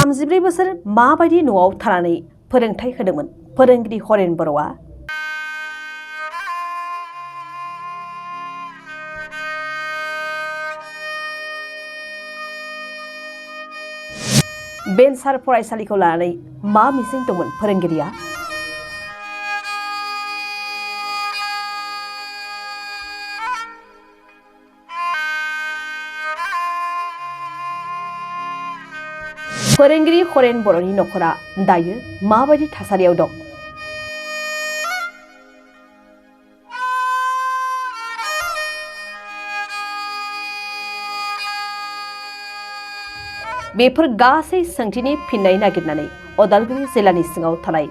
34 बोसोर माबायदि न'आव थानानै फोरोंथाय होदोंमोन फोरोंगिरि हरेन बर'आ। बेनसार फरायसालिखौ लानानै मा मिजिं दंमोन फोरोंगिरिया? फोरोंगिरि हरेन बर'नि नखरा दायो माबायदि थासारियाव दं? बेफोर गासै सोंथिनि फिननाय नागिरनानै उदालगुरि जिल्लानि सिङाव थानाय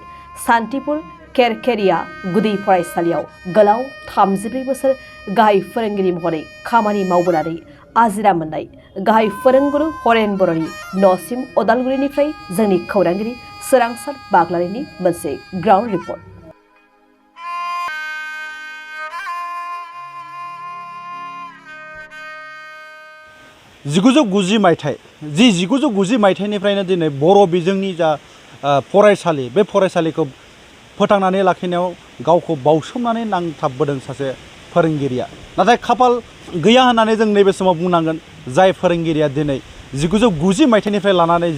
सान्तिपुर केरकेरिया गुदि फरायसालियाव गोलाव 34 बोसोर गाहाय फोरोंगिरि महरै खामानि मावबोनानै आजिरा मोननाय गाहाय फोरोंगुरु हरेन बर'नि न'सिम उदालगुरिनिफ्राय जोंनि खौरांगिरि सोरांसार बाग्लारिनि मोनसे ग्राउन्ड रिपर्ट। जि 1990 मायथाइनिफ्रायनो दिनै बर' बिजोंनि जा फरायसालि बे फरायसालिखौ फोथांनानै लाखिनायाव गावखौ बावसोमनानै नांथाबबोदों सासे फोरोंगिरिया। नाथाय खाफाल गैया होननानै जों नैबे समाव बुंनांगोन जाय फोरोंगिरिया दिनै 1990 मायथाइनिफ्राय लानानै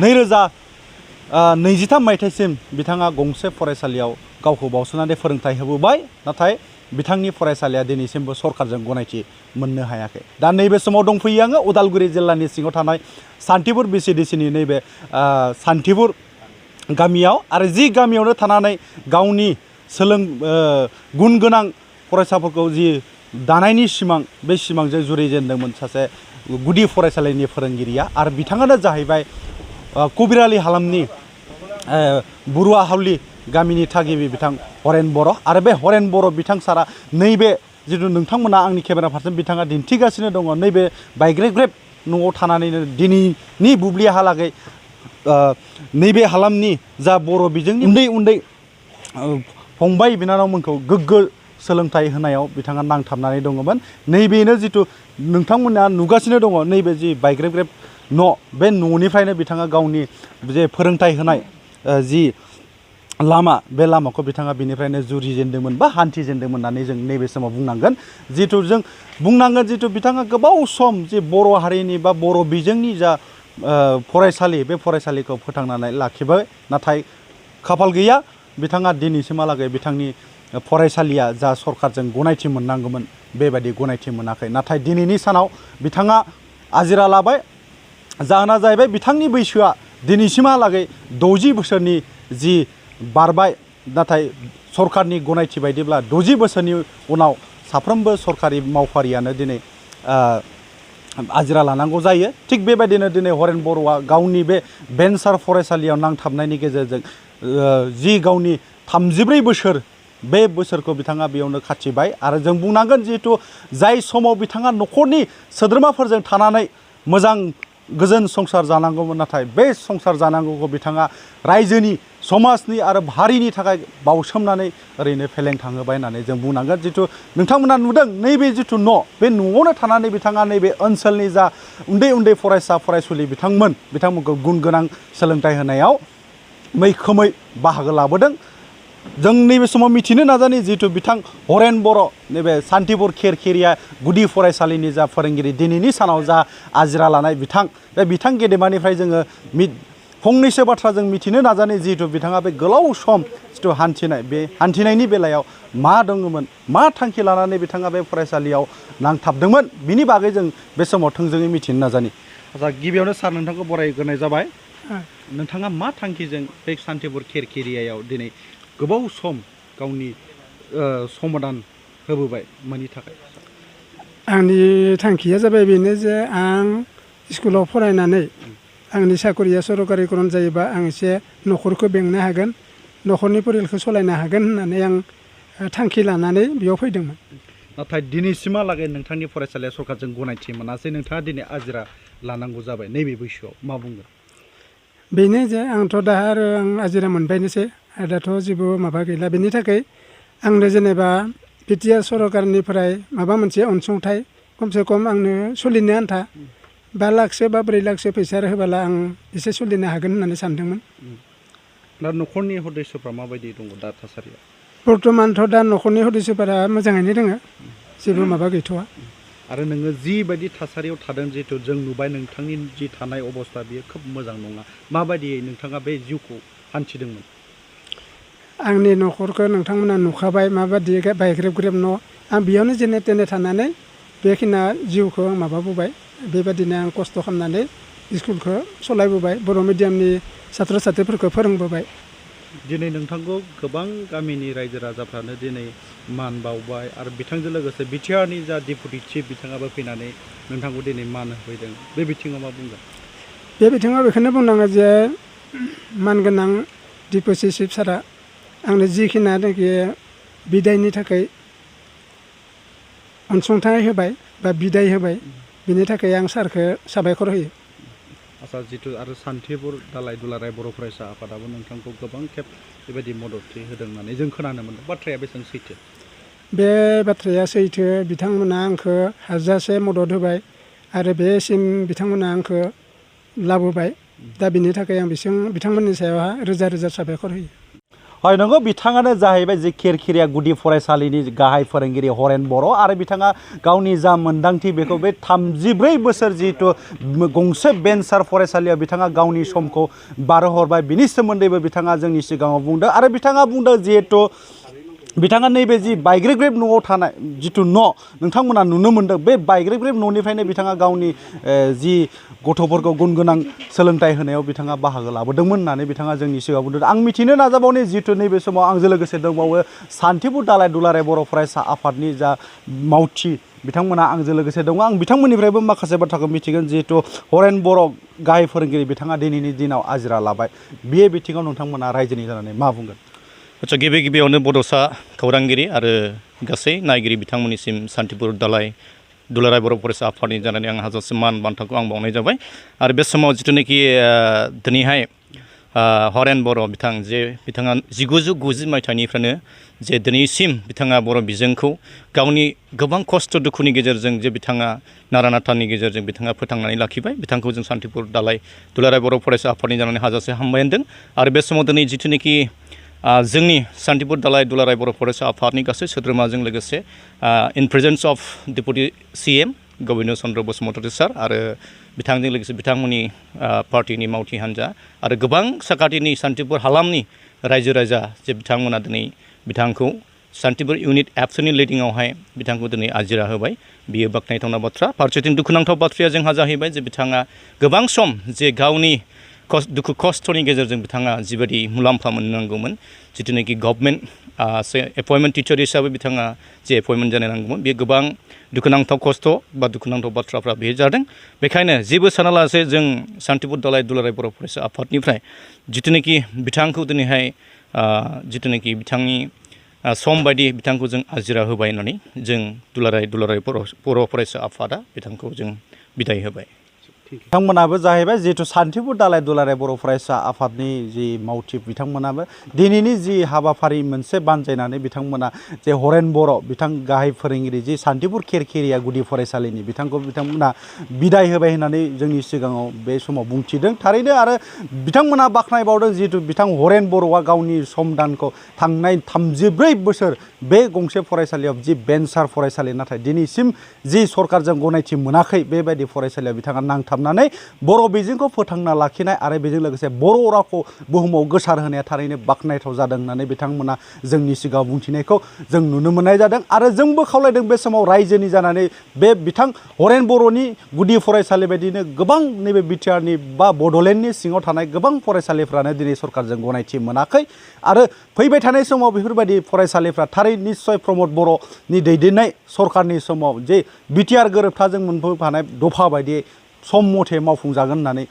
2023 मायथाइसिम बिथाङा गंसे फरायसालियाव गावखौ बावसोमनानै फोरोंथाय होबोबाय। नाथाय बिथांनि फरायसालिया दिनैसिमबो सरकारजों गनायथि मोननो हायाखै। दा नैबे समाव दंफैयो आङो उदालगुरि जिल्लानि सिङाव थानाय सान्तिपुर बिसिडिसिनि नैबे सान्तिपुर गामियाव, आरो जि गामियावनो थानानै गावनि गुन गोनां फरायसाफोरखौ जि दानायनि सिमां, बे सिमांजों जुरिजेनदोंमोन सासे गुदि फरायसालिनि फोरोंगिरिया। आरो बिथाङानो जाहैबाय कबिरालि हालामनि बरुवा हावलि गामिनि थागिबि बिथां हरेन बर'। आरो बे हरेन बर' बिथां सारा नैबे जिथु नोंथांमोना आंनि केमेरा फारसे बिथाङा दिन्थिगासिनो दङ, नैबे बायग्रेग्रेब न'आव थानानैनो दिनैनि बुब्लिहालागै नैबे हालामनि जा बर' बिजोंनि उन्दै उन्दै फंबाय बिनानावमोनखौ गोग्गो सोलोंथाइ होनायाव बिथाङा नांथाबनानै दङमोन। नैबेनो जिथु नोंथांमोना नुगासिनो दङ, नैबे जि बायग्रेग्रेब न', बे न'निफ्रायनो बिथाङा गावनि जे फोरोंथाइ होनाय जि लामा, बे लामाखौ बिथाङा बिनिफ्रायनो जुरिजेनदोंमोन बा हान्थिजेनदोंमोन होननानै जों नैबे समाव बुंनांगोन। जिथु जों बुंनांगोन जिथु बिथाङा गोबाव सम जे बर' हारिनि बा बर' बिजोंनि जा फरायसालि, बे फरायसालिखौ फोथांनानै लाखिबाय। नाथाय खाफाल गैया, बिथाङा दिनैसिमहालागै बिथांनि फरायसालिया जा सरकारजों गनायथि मोननांगौमोन बेबायदि गनायथि मोनाखै। नाथाय दिनैनि सानाव बिथाङा आजिरा लाबाय। जाहोना जाहैबाय बिथांनि बैसोआ दिनैसिमहालागै 60 बोसोरनि जि बारबाय। नाथाय सरकारनि गनायथि बायदिब्ला 60 बोसोरनि उनाव साफ्रोमबो सरकारि मावफारियानो दिनै आजिरा लानांगौ जायो। थिग बेबायदिनो दिनै हरेन बर'आ गावनि बे बेनसार फरायसालियाव नांथाबनायनि गेजेरजों जि गावनि 34 बोसोर, बे बोसोरखौ बिथाङा बेयावनो खाथिबाय। आरो जों बुंनांगोन जिहेथु जाय समाव बिथाङा न'खरनि सोद्रोमाफोरजों थानानै मोजां गोजोन संसार जानांगौमोन, नाथाय बे संसार जानांगौखौ बिथाङा रायजोनि, समाजनि आरो हारिनि थाखाय बावसोमनानै ओरैनो फेलें थांहोबाय होननानै जों बुंनांगोन। जिथु नोंथांमोना नुदों नैबे जिथु न', बे न'आवनो थानानै बिथाङा नैबे ओनसोलनि जा उन्दै उन्दै फरायसा फरायसुलि बिथांमोनखौ गुन गोनां सोलोंथाइ होनायाव मैखोमै बाहागो लाबोदों। जों नैबे समाव मिथिनो नाजानि जिथु बिथां हरेन बर' नैबे सान्तिपुर केरकेरिया गुदि फरायसालिनि जा फोरोंगिरि, दिनैनि सानाव जा आजिरा लानाय बे बिथां गेदेमानिफ्राय जोङो फंनैसो बाथ्रा जों मिथिनो नाजानि। जिहेतु बिथाङा बे गोलाव सम जिथु हान्थिनाय, बे हान्थिनायनि बेलायाव मा दङमोन, मा थांखि लानानै बिथाङा बे फरायसालियाव नांथाबदोंमोन, बिनि बागै जों बे समाव थोंजोङै मिथिनो नाजानि। आच्चा, गिबियावनो सार नोंथांखौ बरायग्रोनाय जाबाय। नोंथाङा मा थांखिजों बे सान्तिपुर केरकेरियायाव दिनै गोबाव सम गावनि समादान होबोबाय, मानि थाखाय? आंनि थांखिया जाबाय बेनो जे आं स्कुलाव फरायनानै आंनि साकरिया सरकारिकरन जायोबा आं एसे न'खरखौ बेंनो हागोन, न'खरनि परियालखौ सालायनो हागोन होननानै आं थांखि लानानै बेयाव फैदोंमोन। नाथाय दिनैसिमहालागै नोंथांनि फरायसालिया सरकारजों गनायथि मोनासै, नोंथाङा दिनै आजिरा लानांगौ जाबाय। नैबे बैसोआव मा बुंगोन? बेनो जे आंथ' दा आरो आं आजिरा मोनबायनोसै, आरो दाथ' जेबो माबा गैला। बेनि थाखाय आंनो जेनेबा बिटिआर सरकारनिफ्राय माबा मोनसे अनसुंथाइ खमसे खम आंनो सोलिनो आन्था 5 लाखसो बा 4 लाखसो फैसा होबोला आं एसे सोलिनो हागोन होननानै सानदोंमोन। दा न'खरनि सदस्यफ्रा माबायदि दङ दा थासारिया? बर्तमानथ' दा न'खरनि सदस्यफोरा मोजाङैनो दोङो, जेबो माबा गैथ'वा। आरो नोङो जिबायदि थासारियाव थादों जिहेतु जों नुबाय नोंथांनि जि थानाय अबस्था बेयो खोब मोजां नङा, माबायदियै नोंथाङा बे जिउखौ हान्थिदोंमोन? आंनि न'खरखौ नोंथांमोना नुखाबाय माबायदि बायग्रेब ग्रेब न', आं बेयावनो जेने तेने थानानै बेखिना जिउखौ आं माबाबोबाय। बेबायदिनो आं खस्थ' खालामनानै स्कुलखौ सलायबोबाय, बर' मिडियामनि सात्र साथ्रिफोरखौ फोरोंबोबाय। दिनै नोंथांखौ गोबां गामिनि रायजो राजाफ्रानो दिनै मान बावबाय आरो बिथांजों लोगोसे बिटिआरनि जा डेपुटि चिफ बिथाङाबो फैनानै नोंथांखौ दिनै मान होफैदों, बे बिथिङाव मा बुंगोन? बे बिथिङाव बेखौनो बुंनाङो जे मानगोनां डेपुटि चिफ सारा आंनो जिखिनियानोखि बिदायनि थाखाय अनसुंथाइ होबाय बा बिदाय होबाय, बिनि थाखाय आं सारखौ साबायखर होयो। आसा जिथु आरो सान्थिपुर दालाय दुलाराय बर' फरायसा आफादाबो नोंथांखौ गोबां खेब बेबायदि मददथि होदों होननानै जों खोनानो मोनदों, बाथ्राया बेसेबां सैथो? बे बाथ्राया सैथो। बिथांमोना आंखौ हाजासे मदद होबाय आरो बेसिम बिथांमोना आंखौ लाबोबाय। दा बिनि थाखाय आं बिथांमोननि सायावहा रोजा रोजा साबायखर होयो। हय नंगौ, बिथाङानो जाहैबाय जे खेरखेरिया गुदि फरायसालिनि गाहाय फोरोंगिरि हरेन बर' आरो बिथाङा गावनि जा मोन्दांथि बेखौ बे 34 बोसोर जिहेतु गंसे भेन्सार फरायसालियाव बिथाङा गावनि समखौ बारहोहरबाय, बिनि सोमोन्दैबो बिथाङा जोंनि सिगाङाव बुंदों। आरो बिथाङा बुंदों जिहेतु बिथाङा नैबे जि बायग्रेग्रेब न'आव थानाय जिथु न' नोंथांमोना नुनो मोन्दों, बे बायग्रेग्रेब न'निफ्रायनो बिथाङा गावनि जि गथ'फोरखौ गुन गोनां सोलोंथाइ होनायाव बिथाङा बाहागो लाबोदोंमोन होननानै बिथाङा जोंनि सिगाङाव बुंदों। आं मिथिनो नाजाबावनि जिहेतु नैबे समाव आंजों लोगोसे दंबावो सान्थिपुर दालाय दुलाराय बर' फरायसा आफादनि जा मावथि बिथांमोना आंजों लोगोसे दङ। आं बिथांमोननिफ्रायबो माखासे बाथ्राखौ मिथिगोन। जिहेतु हरेन बर' गाहाय फोरोंगिरि बिथाङा दिनैनि दिनाव आजिरा लाबाय, बे बिथिङाव नोंथांमोना रायजोनि जानानै मा बुंगोन? आच्चा, गिबियावनो बड'सा खौरांगिरि आरो गासै नायगिरि बिथांमोननिसिम सान्थिपुर दालाय दुलाराय बर' फरायसा आफादनि जानानै आं हाजासे मान बान्थाखौ आं बावनाय जाबाय। आरो बे समाव जिथुनाखि दिनैहाय हरेन बर' बिथां जे बिथाङा 1990 मायथाइनिफ्रायनो जे दिनैसिम बिथाङा बर' बिजोंखौ गावनि गोबां खस्थ' दुखुनि गेजेरजों जे बिथाङा नारा नाथानि गेजेरजों बिथाङा फोथांनानै लाखिबाय, बिथांखौ जों सान्थिपुर दालाय दुलाराय बर' फरायसा आफादनि जानानै हाजासे हामबाय होनदों। आरो बे समाव दिनै जिथुनाखि जोंनि सान्थिपुर दालाय दुलाराय बर' फरायसा आफादनि गासै सोद्रोमाजों लोगोसे in presence of deputy CM Gobinda Chandra Basumatary sir आरो बिथांजों लोगोसे बिथांमोननि पार्टिनि मावथि हान्जा आरो गोबां साखाथिनि सान्थिपुर हालामनि रायजो राजा जे बिथांमोना दिनै बिथांखौ सान्थिपुर इउनिट एबसुनि लिडिंआवहाय बिथांखौ दिनै आजिरा होबाय, बियो बाख्नायथावना बाथ्रा। फारसेथिं दुखुनांथाव बाथ्राया जोंहा जाहैबाय जे बिथाङा गोबां सम जे गावनि दुखु खस्थ'नि गेजेरजों बिथाङा जिबायदि मुलाम्फा मोननांगौमोन, जिथुनाखि गभर्नमेन्ट एपइन्टमेन्ट टिचार हिसाबै बिथाङा जे एपइन्टमेन्ट जानो नांगौमोन, बे गोबां दुखुनांथाव खस्थ' बा दुखुनांथाव बाथ्राफ्रा बेयो जादों। बेखायनो जेबो सानालासे जों सान्थिपुर दालाय दुलाराय बर' फरायसा आफादनिफ्राय जिथुनाखि बिथांखौ दिनैहाय जिथुनाखि बिथांनि सम बायदि बिथांखौ जों आजिरा होबाय होननानै जों दुलाराय बर' फरायसा आफादा बिथांखौ जों बिदाय होबाय। बिथांमोनाबो जाहैबाय जिहेतु सान्थिपुर दालाय दुलाराय बर' फरायसा आफादनि जि मावथि बिथांमोनाबो दिनैनि जि हाबाफारि मोनसे बानजायनानै बिथांमोना जे हरेन बर' बिथां गाहाय फोरोंगिरि जि सान्थिपुर खेरखेरिया गुदि फरायसालिनि बिथांखौ बिथांमोना बिदाय होबाय होननानै जोंनि सिगाङाव बे समाव बुंथिदों। थारैनो आरो बिथांमोना बाख्नायबावदों जिहेतु बिथां हरेन बर'आ गावनि समदानखौ थांनाय 34 बोसोर बे गंसे फरायसालियाव जि भेन्सार फरायसालि, नाथाय दिनैसिम जि सरकारजों गनायथि मोनाखै बेबायदि फरायसालियाव बिथाङा नांथाबनानै बर' बिजोंखौ फोथांना लाखिनाय आरो बेजों लोगोसे बर' रावखौ बुहुमाव गोसार होनाया थारैनो बाख्नायथाव जादों होननानै बिथांमोना जोंनि सिगाङाव बुंथिनायखौ जों नुनो मोननाय जादों। आरो जोंबो खावलायदों बे समाव रायजोनि जानानै बे बिथां हरेन बर'नि गुदि फरायसालि बायदिनो गोबां नैबे बिटिआरनि बा बड'लेण्डनि सिङाव थानाय गोबां फरायसालिफ्रानो दिनै सरकारजों गनायथि मोनाखै आरो फैबाय थानाय समाव बेफोरबायदि फरायसालिफ्रा थारै निस्सय प्रमद बर'नि दैदेननाय सरकारनि समाव जे बिटिआर गोरोबथाजों मोनफैफानाय दफा बायदियै सम मथे मावफुंजागोन होननानै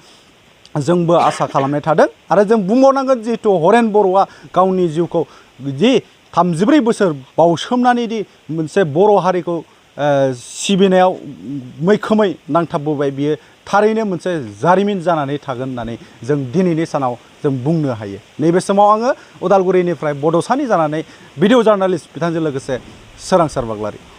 जोंबो आसा खालामनाय थादों। आरो जों बुंबावनांगोन जिहेतु हरेन बर'आ गावनि जिउखौ जि 34 बोसोर बावसोमनानै दि मोनसे बर' हारिखौ सिबिनायाव मैखोमै नांथाबबोबाय, बियो थारैनो मोनसे जारिमिन जानानै थागोन होननानै जों दिनैनि सानाव जों बुंनो हायो। नैबे समाव आङो उदालगुरिनिफ्राय बड'सानि जानानै भिडिअ जार्नालिस्ट बिथांजों लोगोसे सोरांसार बाग्लारि।